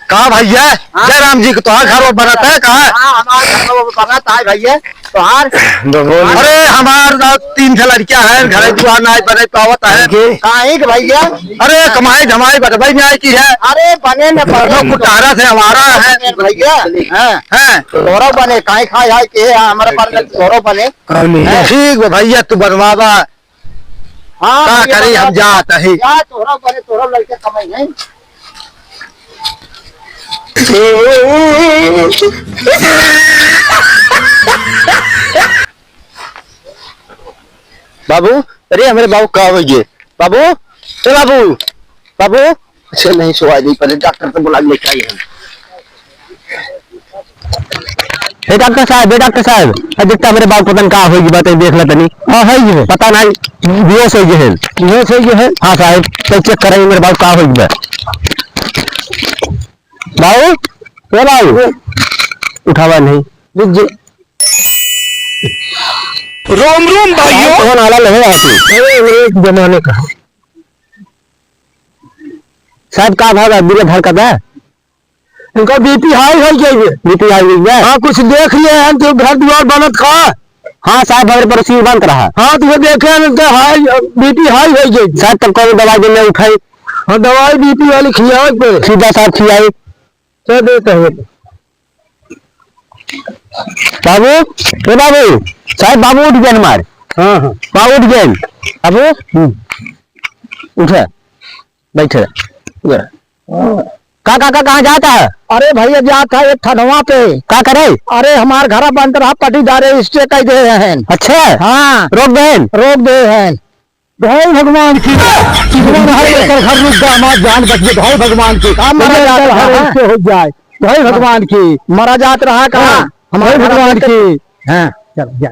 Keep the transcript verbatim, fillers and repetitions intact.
का भैया? हाँ। जय राम जी के तोहार घर बनत है का? हाँ, हमार घर बनत है भैया। तोहार? अरे हमार तीन ठे लड़कियां हैं, घर दुआर नाहीं बने पावत है। काहे के भैया? अरे कमाई धमाई बटवाई नाहीं की है। अरे बने न बने। कुटारा से हमारा है। भैया। हाँ। हैं? तोहरो बने, काहे खाए खाए के है, हमारे पास में तोहरो बने। हैं? ठीक बा भैया, तू बनवावा। हाँ, का भैया, करी, हम बनवा जात ही। जा, तोहरो बने, तोहरो लड़के कमाई है। बाबू, अरे हमरे बाबू का होइ गए? बाबू, ए बाबू, बाबू। अच्छा, नहीं सोवा नहीं पड़े, डॉक्टर से बुला के लेके आई हम। ए डॉक्टर साहब, ए डॉक्टर साहब, ए देखता हमरे बाबू पता नहीं का होइ गए, बताई देख ले तनी। हाँ, होइ गए। पता नहीं, बेहोश होइ गए हैं। बेहोश होइ गए हैं? हाँ साहब, तो चेक कराई हमरे बाबू का होइ गए। बाबू, ए बाबू, उठावा नहीं। रुक जे। रोम रोम भाइयों। कौन आला लगे आप? अरे, एक जमाने का। साहब, का भाव है? दिल धड़कत है? उनका बीपी हाई हो जाइए। बीपी हाई हो जाए? हाँ, कुछ देख लिए हैं तो घर द्वार बनत का? हाँ साहब, हमारे पड़ोसी बनत रहा। हाँ, तो वो देखे हैं तो हाई, बीपी हाई हो जाइए। साहब, तब कौन दवाई देने उठाई? हाँ, दवाई बीपी वाली खियावे पे। सीधा साहब खियाई। चल देते हैं। बाबू, ए बाबू, साहब बाबू उठ गए हमारे। हाँ, हाँ। बाबू उठ गए। बाबू, हम्म। उठे, बैठे। का, का, का, कहाँ जाता है? अरे भैया, जाता है एक ठनवा पे। का करे? अरे हमार घर बनत रहा, पटीदारे stay कर दे हैं। अच्छा। हाँ। रोक दे हैं। रोक दे हैं। भाई भगवान की, भगवान हर लेकर घर रुक दामाद जान बच गए, भाई भगवान की। का मरा जात रहा है? ऐसे हो जाए, भाई भगवान की। मरा जात रहा का? हाँ, हमारे भाई भगवान की। हाँ। चल, जा।